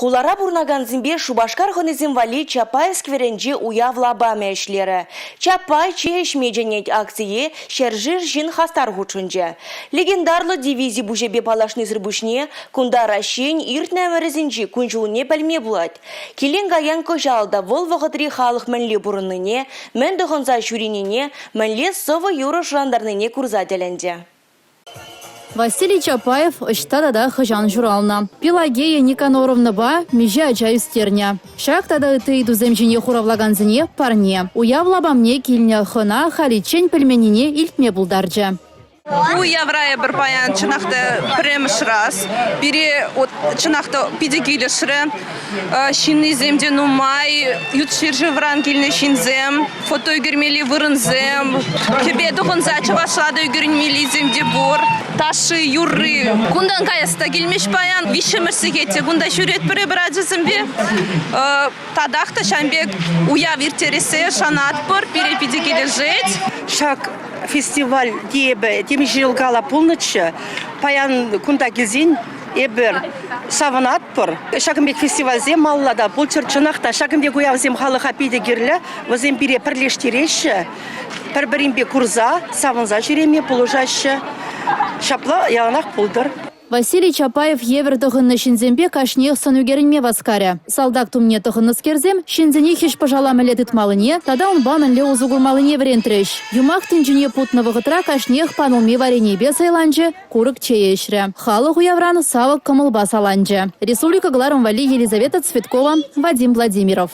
Хулара пурӑнакансемпе Шупашкар хӑнисем валли Чапаев скверӗнче уяв лапамӗ ӗҫлерӗ. Чапай чей ӗҫме чӗнет акцие ҫӗршер ҫын хастар хутшӑнчӗ. Легендарлӑ дивизи пуҫӗпе паллашнисӗр пуҫне кунта Раҫҫейӗн иртнӗ ӗмӗрӗсенчи кун-ҫулне пӗлме пулать. Килен-каян кӑҫал та вӑл вӑхӑтри халӑх мӗнле пурӑннине, мӗн тӑхӑнса ҫӳренине, мӗнле сӑвӑ-юрӑ шӑрантарнине курса тӗлӗнчӗ. Василий Чапаев ӑҫта тата хӑҫан ҫуралнӑ? Пелагея Никоноровнӑпа миҫе ача ӳстернӗ? Ҫак тата ытти ыйтусем ҫине хуравлакансене парне. Уяв лапамне килнӗ хӑна халиччен пӗлменнине илтме пултарчӗ. Уявра эпир паян чӑнах та пӗрремӗш раз. Пире чӑнах та питӗ килӗшрӗ. Ҫыннисем те нумай, ют ҫӗршывран килнӗ ҫынсем. Фото ӳкермелли вырӑнсем, кӗпе тӑхӑнса чӑвашла та ӳкермеллисем те пур. Ташши, юрри. Кунтан каяс та килмест паян. Виҫҫӗмӗш сехет те кунта ҫӳретпӗр эпир ачасемпе. Татах та ҫавӑн пек уяв ирттерессе шанатпӑр. Пире питӗ килӗшет. Ҫак фестиваль эпӗ темиҫе ҫул кала пулнӑччӗ. Паян кунта килсен Эпир савӑнатпӑр. Ҫакӑн пек фестивальсем малалла та пулччӑр. Чӑнах та, ҫакӑн пек уявсем халӑха питӗ кирлӗ. Вӗсем пире пӗрлештереҫҫӗ, пӗр-пӗринпе курса, савӑнса ҫӳреме пулӑшаҫҫӗ. Ҫапла яланах пултӑр. Василий Чапаев евӗр тӑхӑннӑ ҫынсемпе кашниех сӑн ӳкерӗнме васкарӗ. Салтак тумне тӑхӑннӑскерсем ҫынсене хӗҫ-пӑшала мӗнле тытмаллине тата унпа мӗнле усӑ курмаллине вӗрентрӗҫ. Юмах тӗнчине путнӑ вӑхӑтра кашниех панулми варенийӗпе сӑйланчӗ, курӑк чейӗ ӗҫрӗ. Халӑх уявран савӑк кӑмӑлпа саланчӗ. Республика кӑларӑм валли Елизавета Цветкова, Вадим Владимиров.